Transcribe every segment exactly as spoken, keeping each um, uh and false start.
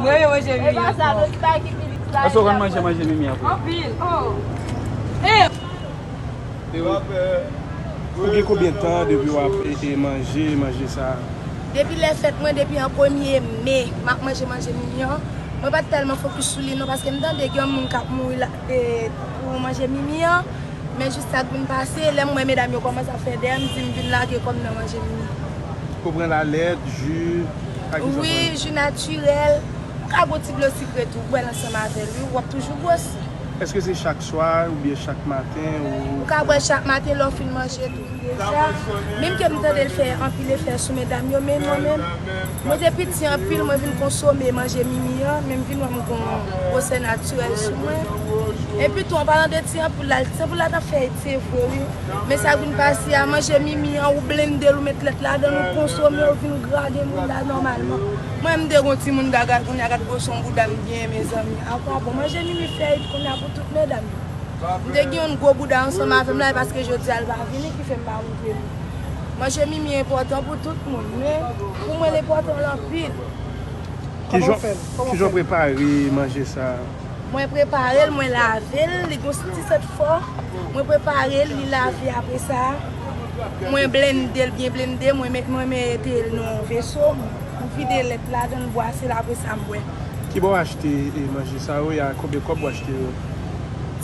Yo, yo manje mimi an. Èske w konn manje, manje mimi an? Anpil. Oh. Ou gen konbyen tan depi w ap e, e manje, manje sa a? Depi lè fèt mwen, depi an premye me, m ap manje, manje mimi an. Mwen pa t tèlman fokis sou li non, paske m tande gen yon moun k ap mouri la, e, pou manje mimi an. Men jis sa k vin pase, lè m wè medam yo kòmanse ap fè dèyè m, m di m vin lage kò m nan manje mimi. Ou pran lalèt, ji, pa ki sa w pran? Wi, ji natirèl. Ou ka bwè yon ti dlo sikre tou, bwè l ansanm avè l, wi, w ap toujou gwosi. Èske se chak swa oubyen chak maten ou? Ou ka bwè chak maten lè w fin manje tou. Deja, menm ke m tande l fè anpil efè sou medam yo, men mwen menm, mwen te piti anpil, mwen vin konsome manje mimi an, men m vin wè m gon gwosè natirèl sou mwen. Epi tou, an palan de ti anpoul la, ti anpoul la t ap fè efè vre, wi. Men sa k vin pase a, manje mimi an, ou blende l, ou met lèt ladan l, ou konsome, ou vin grade moun la nòmalman. Mwen, m te gon timoun gaga, kounye a gad gwosè yon bouda m genyen, mezanmi. Apa bon, manje mimi fè it kounye a pou tout medam yo. M te gen yon gwo bouda ansanm avè m la, e paske jodi a l pa vini ki fè m pa montre nou. Manje mimi enpòtan pou tout moun, men pou mwen l enpòtan l anpil. Ki jan, ki jan w prepare manje sa a? Mwen prepare l, mwen lave l, li gon ti sant fò. Mwen prepare l, li lave apre sa. Mwen blende l byen blende, mwen met, mwen mete l nan yon veso. M vide lèt ladan l, m bwase l, apre sa m bwè. Kibò w achte, e, manje sa yo, e a konbyen kòb w achte yo?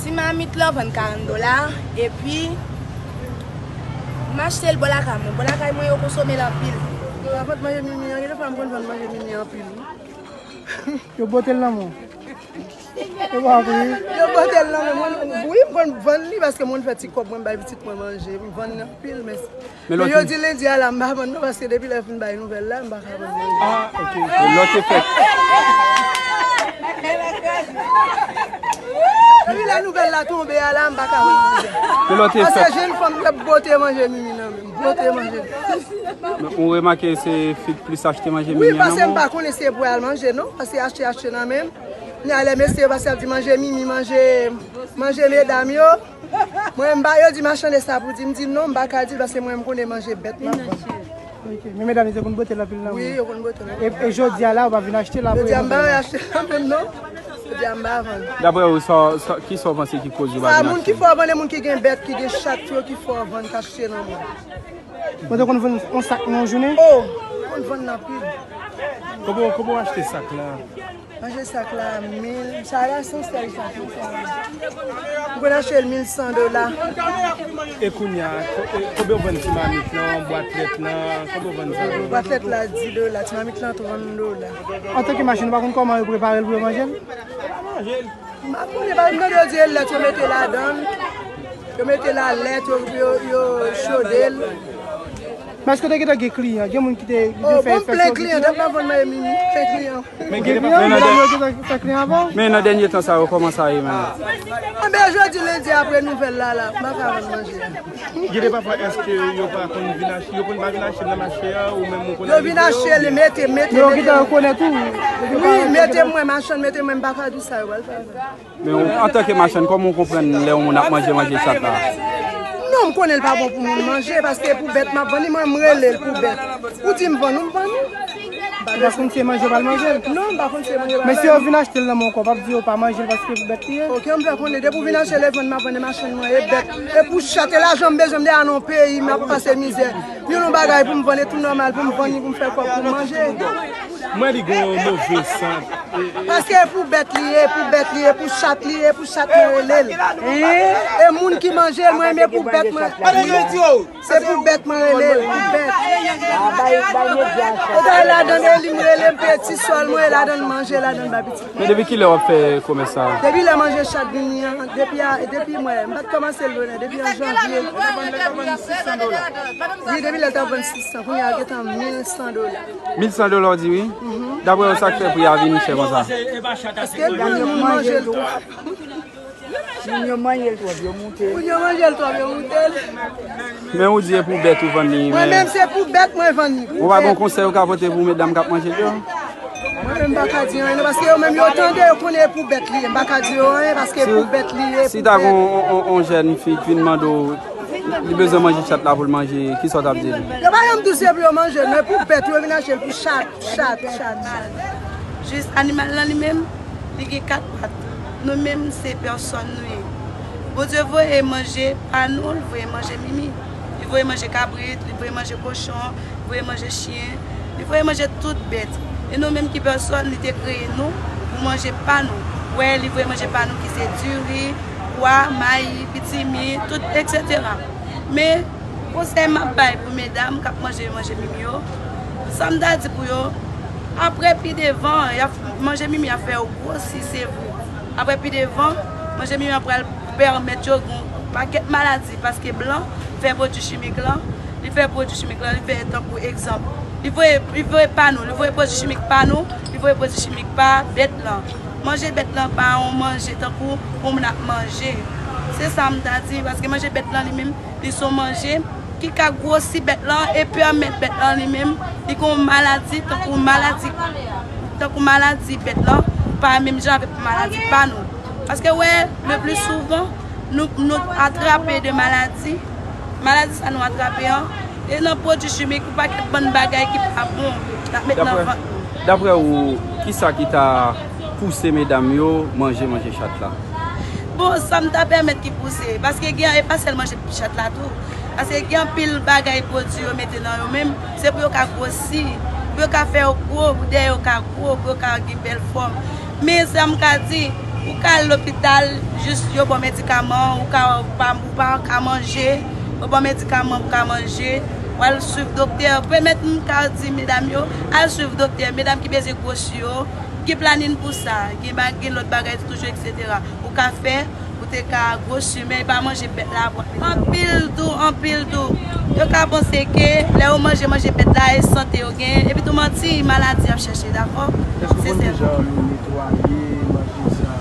Ti mamit lan vann karant dola, epi m achte l bò lakay mwen. Bò lakay mwen yo konsome l anpil. Yo pa vann manje mimi an, gen de fwa m konn vann manje mimi an anpil, wi. Yo bote l nan men w. Yo pa ap ri. Yo bote l nan men mwen. Wi, m konn vann li paske m konn fè ti kòb mwen, m bay pitit mwen manje. M vann li anpil, men Men lòt yo di lendi a la, m pa vann non, paske depi lè yo fin bay nouvèl la, m pa ka vann manje. Ah, ok, ok. Lòt efèt. Depi lè nouvèl la tonbe a la, m pa ka vann manje. Men lòt efèt. Paske jèn fanm yo ap bote manje mimi nan men m. Bote manje. Men ou remake se fi k plis achte manje mimi an nan men w? Wi, paske m pa konnen se pou al manje non, paske achte, achte nan men m. Ni a lè mesye yo pase ap di manje mimi, manje, manje medam yo. Mwen, m pa, yo di machann de sa pou di, m di non, m pa ka di l paske mwen, m konnen manje bèt m ap vann. Ok, men medam yo te konn bote l anpil nan men w? Wi, yo konn bote l anpil. E, e jodi a la, ou pa vin achte l apre? Jodi a, m pa vin achte l nan men m non. Jodi a, m pa vann. Daprè ou, sa, sa, ki sa w panse ki koz ou pa vin achte l? Sa moun ki fè w vann, e moun ki gen bèt, ki gen chat yo ki fè w vann, k achte nan men w. Mwen te konn vann yon sak nan yon jounen? Oh, m konn vann anpil. Kòman, kòman w achte sak la? Manje sak la mil, sa la san sèl sak, san sèl. M konn achte l mil san dola. E kounye a, ko-, e, konbyen w vann ti mamit lan, bwat lèt lan, konbyen w vann sa yo? Bwat lèt la dis dola, ti mamit lan trant dola. Antanke machann, ou pa konn kòman yo prepare l pou yo manje l? Manje l. M pa konnen, pa m tande yo di e lèt yo mete ladan l. Yo mete lalèt, yo, yo, yo chode l. Men èske w te gentan gen kliyan? Gen moun ki te, ki te fè, fè sou kliyan? Oh, bon, plen kliyan, dat m ap vann manje mimi, plen kliyan. Men gen kliyan, medam yo gentan fè kliyan avè w? Men nan dènye tan sa yo, kòman sa ye menm? Anben, jodi lendi apre nouvèl la, la, m pa ka vann manje. Gen de pafwa, èske yo pa konn vin achte, yo konn pa vin achte nan mache a, ou menm ou konn... Yo vin achte, li mete, mete, mete. Yo gentan rekonèt ou? Wi, mete mwen, machann, mete mwen, m pa ka di sa, yo pral fè avè m. Men ou, antanke machann, kòman w konprann lè yon moun ap manje manje chat la? Non, m konnen l pa bon pou moun manje, paske pou bèt m ap vann li, mwen, m rele l pou bèt. Ou di m vann ou, m vann ou. Ou pa konn si se manje w pral manje l? Non, m pa konn si se manje w pral manje. Men si yo vin achte l nan men w ankò, w p ap di yo pa manje l paske pou bèt li ye? Oke, m fè konnen, depi w vin achte l, e vann m ap vann, e machann mwen, e bèt, e pou chat, e lajan m bezwen, m deja nan yon peyi, m ap pase mizè. Youn yon bagay pou m vann, e tou nòmal pou m vann li, pou m fè kòb, pou m manje. Mwen li gen yon move sant. Paske e pou bèt li ye, e pou bèt li ye, e pou chat li ye, e pou chat mwen rele l. E moun ki manje l, mwen, men pou bèt mwen. Se pou bèt mwen rele l, pou bèt. Ou ta ladan e li m rele m peye ti sòl mwen, e ladan manje, ladan ba pitit mwen. Men depi kilè w ap fè komès sa a? Depi lè manje chat vini an, depi a, depi mwen, m pa t kòmanse l bonè, depi an janvye. Wi, depi lè l t ap vann sis san, kounye a gentan mil san dola. Mil san dola w di wi? Daprè ou, sa k fè pri a vin chè konsa? Paske moun yo manje l twòp. Moun yo manje l twòp, yo moute l. Moun yo manje l twòp, yo moute l. Men ou di e pou bèt ou vann li, men... Mwen menm se pou bèt mwen vann li. Ou pa gen yon konsèy ou ka pote pou medam k ap manje l yo? Mwen menm m pa ka di anyen non, paske yo menm yo tande, yo konnen e pou bèt li ye. M pa ka di yo anyen paske e pou bèt li ye. Si ta gen yon, yon, yon jèn fi k vin mande w, li bezwen manje chat la pou l manje, kisa w t ap di l? Yo pa janm di w se pou yo manje l, men pou bèt, yo vin achte l pou chat, chat, chat, chat. Jis animal lan li menm, li gen kat pat. Nou menm se pèsòn nou ye. Bondye voye manje pa nou, li voye manje mimi. Li voye manje kabrit, li voye manje kochon, li voye manje chen, li voye manje tout bèt. E nou menm ki pèsòn, li te kreye nou pou manje pa nou. Wè, li voye manje pa nou ki se diri, pwa, mayi, pitimi, tout, etsetera. Men, konsèy m ap bay pou medam k ap manje manje mimi yo, sa m ta di pou yo, apre pi devan, y ap, manje mimi ap fè yo gwosi, se vre. Apre pi devan, manje mimi an pral pèmèt yo gen yon pakèt maladi, paske blan fè pwodui chimik lan, li fè pwodui chimik lan, li fè tankou egzanp, li voye, li voye pa nou, li voye pwodui chimik pa nou, li voye pwodui chimik pa bèt lan. Manje bèt lan pa yon manje tankou pou moun ap manje. Se sa m ta di, paske manje bèt lan li menm, li se yon manje ki ka gwosi bèt lan e pèmèt bèt lan li menm, li gen yon maladi, tankou maladi, tankou maladi bèt lan, pa menm jan avèk maladi pa nou. Paske wè, le pli souvan, nou, nou atrape de maladi, maladi sa nou atrape an, e nan pwodui chimik, yon pakèt bann bagay ki pa bon, n ap met nan vant nou. Daprè ou, kisa ki ta pouse medam yo manje manje chat la? Bon, sa m ta pèmèt ki pouse, paske gen, e pa sèl manje chat la tou. Paske gen anpil bagay pwodui yo mete nan yo menm, se pou yo ka gwosi, pou yo ka fè yo gwo, pou dèyè yo ka gwo, pou yo ka gen bèl fòm. Men sa m ka di, ou ka al lopital, jis yo ba w medikaman, ou ka, ou pa, ou pa ka manje, yo ba w medikaman pou w ka manje, w al swiv doktè. Pèmèt m ka di medam yo, al swiv doktè, medam ki bezwen gwosi yo, gen planin pou sa, gen ba-, gen lòt bagay toujou, etsetera. Ou ka fè, ou te ka gwosi, men pa manje bèt la pou anpil tou, anpil tou. Yo ka panse ke lè yo manje, manje bèt la, e sante yo gen. Epi tou manti, maladi y ap chèche, dakò? Èske w konn kijan yo netwaye manje sa?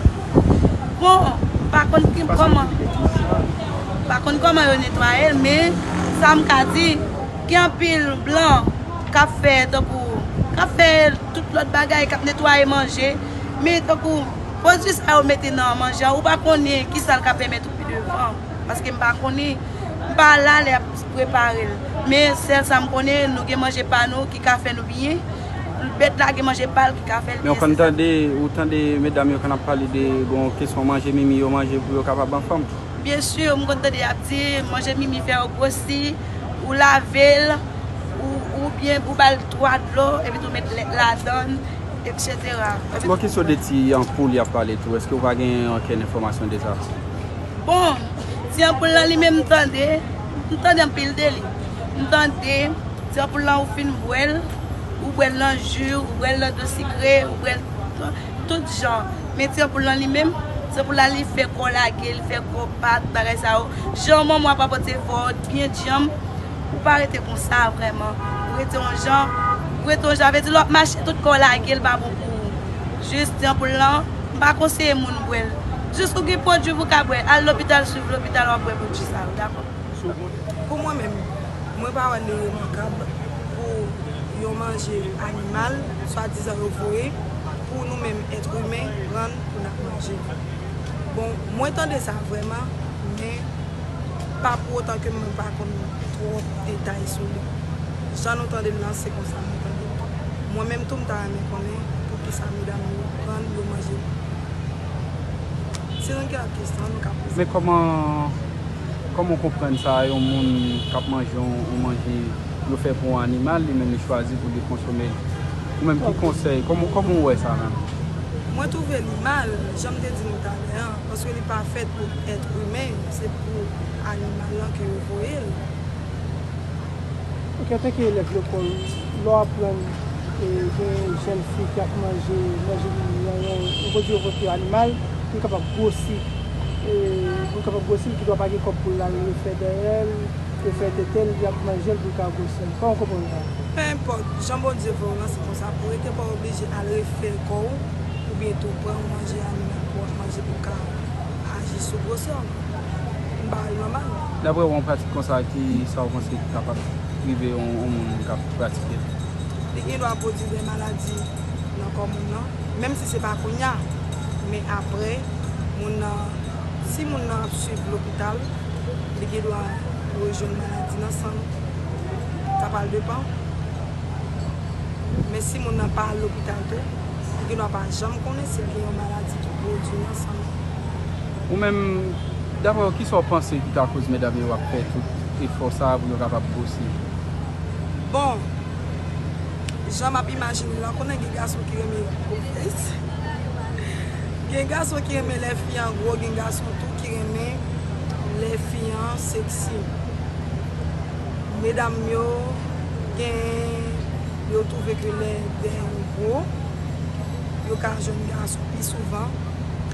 Bon, m pa konn ki, kòman, m pa konn kòman yo netwaye l, men sa m ka di, gen anpil blan k ap fè tankou, k ap fè tout lòt bagay, k ap netwaye manje, men tankou pwodui sa yo mete nan manje an, ou pa konnen kisa l ka pèmèt ou pi devan, paske m pa konnen, m pa la lè y ap prepare l. Men sèl sa m konnen, nou gen manje pa nou ki ka fè nou byen, bèt la gen manje pa l ki ka fè l byen. Men ou konn tande, ou tande medam yo konn ap pale de, bon, kesyon manje mimi yo manje pou yo kapab anfòm? Byen si, m konn tande y ap di, manje mimi fè yo gwosi, ou lave l, ou, oubyen ou ba l twa dlo, epi tou met lèt ladan l, etsetera. Bon, kesyon de ti anpoul y ap pale tou, èske ou pa gen okenn enfòmasyon de sa? Bon, ti anpoul lan li menm m tande, m tande anpil de li. M tande, ti anpoul lan ou fin bwè l, ou bwè l nan ji, ou bwè l nan dlo sikre, ou bwè l tout jan. Men ti anpoul lan li menm, ti anpoul la li fè kò lage, li fè kò bat, bagay sa yo. Jan manman w ap apòte fò, byen djanm, ou pa rete konsa vrèman. Ou rete yon jan, ou rete yon jan, vle di lè w ap mache tout kò w lage, l pa bon pou ou. Jis ti anpoul lan, m pa konseye moun bwè l. Jis ou gen pwodui pou w ka bwè, al lopital, swiv lopital, w ap bwè pwodui sa yo, dakò? Pou mwen menm, mwen pa wè li remakab pou yon manje animal, swadizan yo voye, pou nou menm èt imen, pran pou n ap manje. Bon, mwen tande sa vrèman, men pa pou otan ke mwen pa konn twòp detay sou li. Jan nou tande l lan, se konsa mwen tande l. Mwen menm tou, m ta renmen konnen poukisa medam yo pran l, yo manje l. Se yon lòt kesyon nou ka poze. Men kòman, kòman w konprann sa, yon moun k ap manje yon, yon manje yo fè pou yon animal, li menm li chwazi pou li konsome l? Ou menm ki konsèy, kòman, kòman w wè sa menm? Mwen twouve li mal, jan m te di nou talè an, paske li pa fèt pou èt imen, se pou animal lan ke yo voye l. Ok, antanke elèv lekòl, lè w aprann, e, gen jèn fi ki ap manje, manje mimi an, yon, yon pwodui yo voye pou animal, pou l kapab gwosi, e, pou l kapab gwosi, li gendwa pa gen kòb pou l al refè dèyè l, refè tete l, li ap manje l pou l ka gwosi. Kòman w konprann sa? Penenpòt, jan Bondye fè w lan, se konsa pou w rete, pa oblije al refè kò w, oubyen tou pran yon manje animal pou w ap manje pou w ka aji sou gwosè w. M pa wè l nòmal. Daprè w, yon pratik konsa, ki sa w panse ki kapab rive yon, yon moun k ap pratike l? Li gen dwa pwodui de maladi nan kò moun nan, menm si se pa kounye a, men apre, moun nan, si moun nan ap swiv lopital, li gen dwa rejwenn maladi nan san l. Sa pral depann. Men si moun nan pa al lopital tou, Gen dwa pa janm konnen si l gen yon maladi ki pwodui nan san l. Ou menm, daprè w, kisa w panse ki ka koz medam yo ap fè tout efò sa a pou yo kapab gwosi? Bon, jan m ap imajine la, w konnen gen gason ki renmen gwo fes. Gen gason ki renmen lè fi an gwo, gen gason tou ki renmen lè fi an seksi. Medam yo gen, yo twouve ke lè dèyè yo gwo, yo ka jwenn gason pi souvan.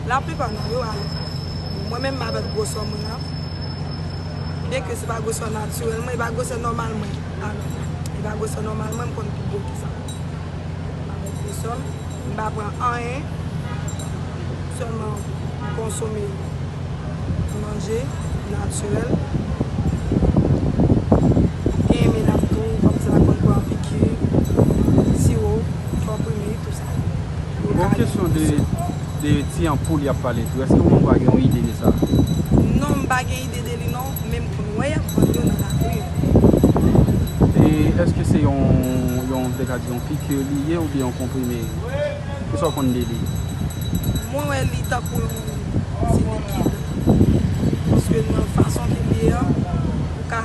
Laplipa nan yo, alò. Mwen menm, m avèk gwosè mwen an, byenke se pa gwosè natirèl mwen, e pa gwosè nòmal mwen. Alò, e pa gwosè nòmal mwen, m konn pi gwo ki sa. M avèk gwosè m, m pa pran anyen, sèlman m konsome manje natirèl. Gen medam tou, kòmsi la konn pran piki, siwo, konprime, tou sa. Yo Bon, ka gen kesyon de, opsyon. De ti anpoul y ap pale tou, èske ou menm pa gen yon ide de sa? Non, m pa gen ide de li non, men m konn wè y ap vann yo nan lari. E èske se yon, yon, te ka di yon piki li ye oubyen yon konprime? Kisa w konn de li? Mwen wè li tankou yon ti likid. Paske nan fason ke li ye an, ou ka,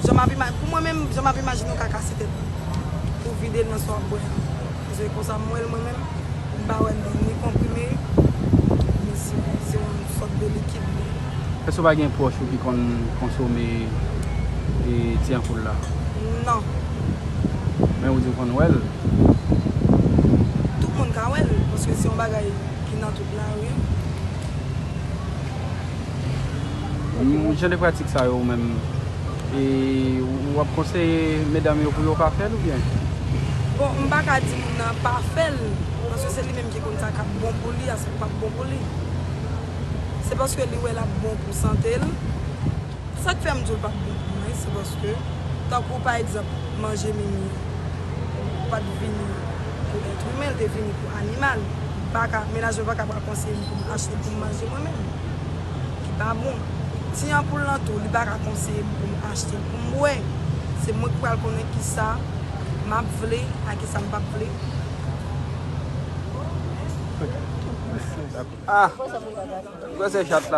jan m ap ima-, pou mwen menm, jan m ap imajine, ou ka kase tèt ou pou vide l nan sa w ap bwè an. Paske konsa m wè l mwen menm, m pa wè l ni konprime, ni siwo, se yon sòt de likid li ye. Èske w pa gen pwòch ou ki konn konsome e, ti anpoul la? Non. Men ou di w konn wè l? Tout moun ka wè l, paske se yon bagay ki nan tout lari. M, jan de pratik sa yo ou menm, e, ou ap konseye medam yo pou yo pa fè l oubyen? Bon, m pa ka di moun nan pa fè l, paske se li menm ki konn sa k ap bon pou li, a sa k p ap bon pou li. Se paske li wè l ap bon pou sante l. Sa k fè m di w l p ap bon pou mwen, se paske, tankou pa egzanp, manje mimi an pa t vini pou èt imen, l te vini pou animal. M pa ka, mennaj mwen pa ka pral konseye m pou m achte l pou m manje mwen menm. Ki pa bon. Ti anpoul lan tou, li pa ka konseye m pou m achte l pou m bwè. Se mwen ki pral konnen kisa m ap vle ak kisa m p ap vle. Ah! Gwosè chat la.